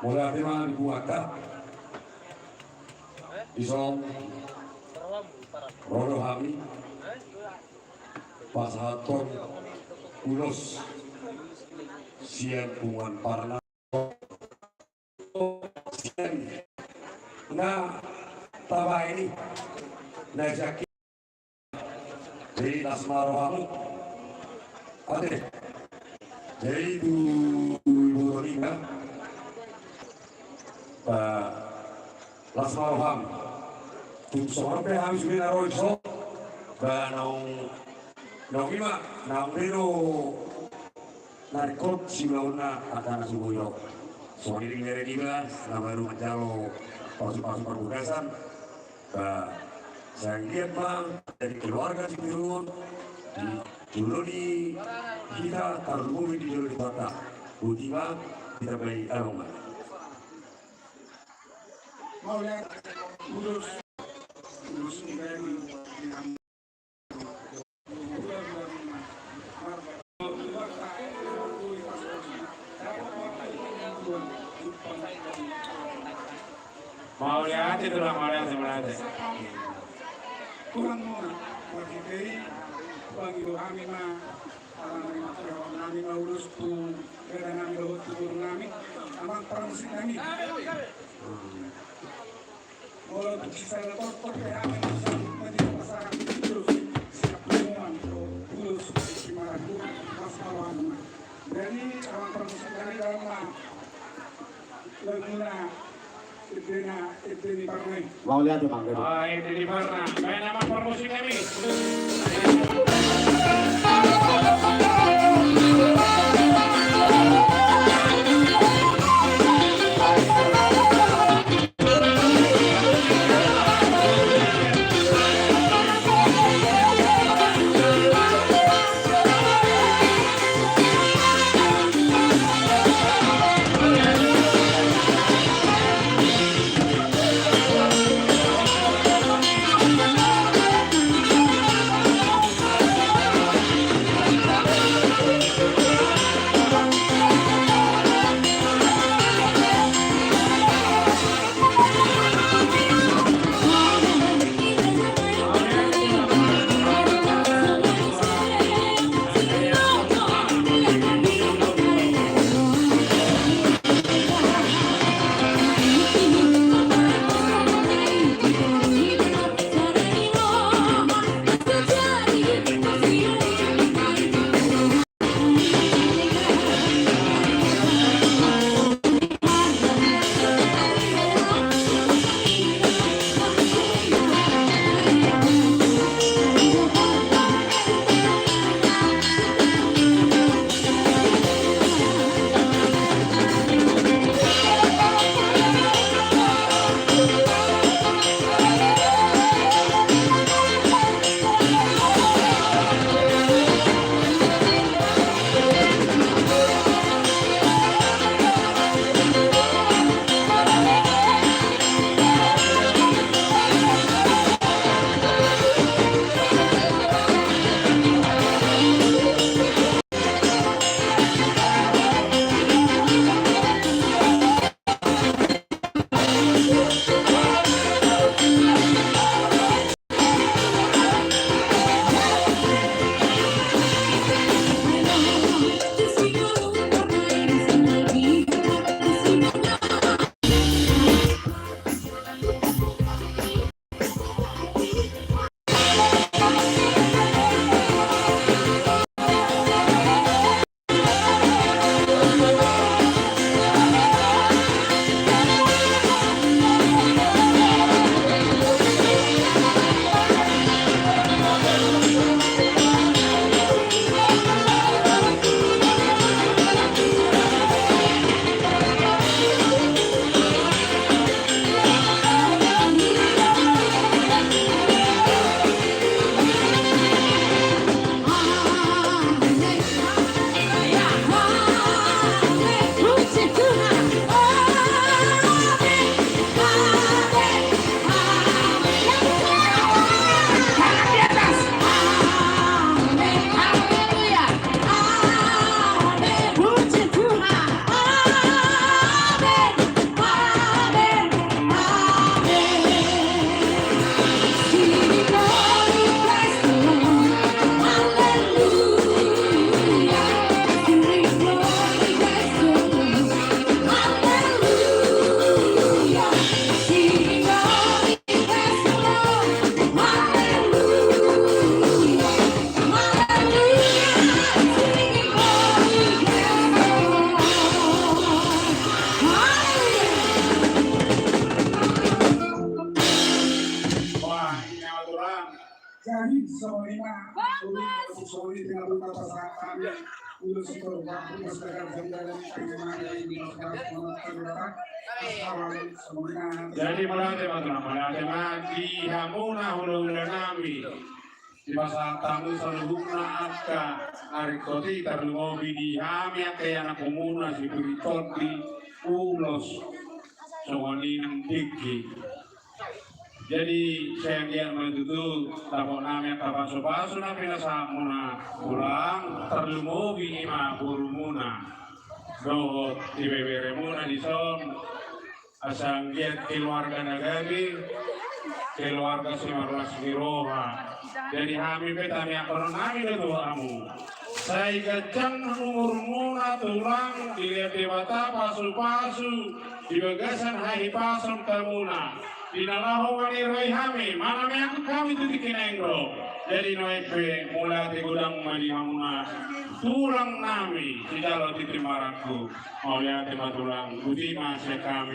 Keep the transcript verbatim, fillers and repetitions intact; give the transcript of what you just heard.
Mauliate ma di punguanta. Dison ro do hami pasahathon ulos sian punguan Parna. Sian na tabaen i na jaki. Jadi las ma rohamu. Ate. Jadi tu ibu Roni kan. Ba las ma roham. Tung songon pe hami sude na ro i so. Ba naung naung i ma naung be do na ringkot siulaonna angka na so boi ro. Songon i di bere niba na baru manjalo pasu-pasu parbagasan. Ba sai anggiat ma jadi keluarga Sitorus di jolo ni hita tarlumobi di jolo ni Tuhanta. Boti ma hita bai adong ma. Mauliate. Ulos ulos ni bani. Mauliate tulang, mauliate, mauliate. Tulang muna, marhite i, pangido hami ma, ala nami ma, nami ma ulos tu bere nami dohot tu boru nami, amang parmusik nami. Molo tung sisada tortor pe hami, sambut ma di pasahat ulos sian punguan, ulos si Marangkup, pas awan. Jadi amang parmusik nami dalam ma laguna Ende na, Ende ni Parna i. Mauliate, mauliate. Ah, Ende ni Parna. Baen amang parmusik nami. Jadi mauliate ma, mauliate ma di hamuna hulahula nami. Dipasahat hamu saluhutna angka na ringkot i, tarlumobi di hami angka ianakhonmuna si Puri Tondi, ulos, songon i nang tingki. Jadi sai anggiat ma tutu dapot nami angka pasupasu na pinasahatmuna, tulang, tarlumobi i ma borumuna dohot ibeberemuna dison. Asa anggiat keluarga na gabe, keluarga simarlas ni roha. Jadi hami pe tamiangkon nami do tu hamu. Sai ganjang umurmuna tulang, dilehon Debata pasupasu di bagasan hahipason hamuna. Di na laho maniroi hami, manamiangkon hami tu tingki na naeng ro. Jadi nuaeng pe mauliate godang ma di hamuna tulang nami, sijalo tintin marangkup. Mauliate ma tulang, boti ma sian hami.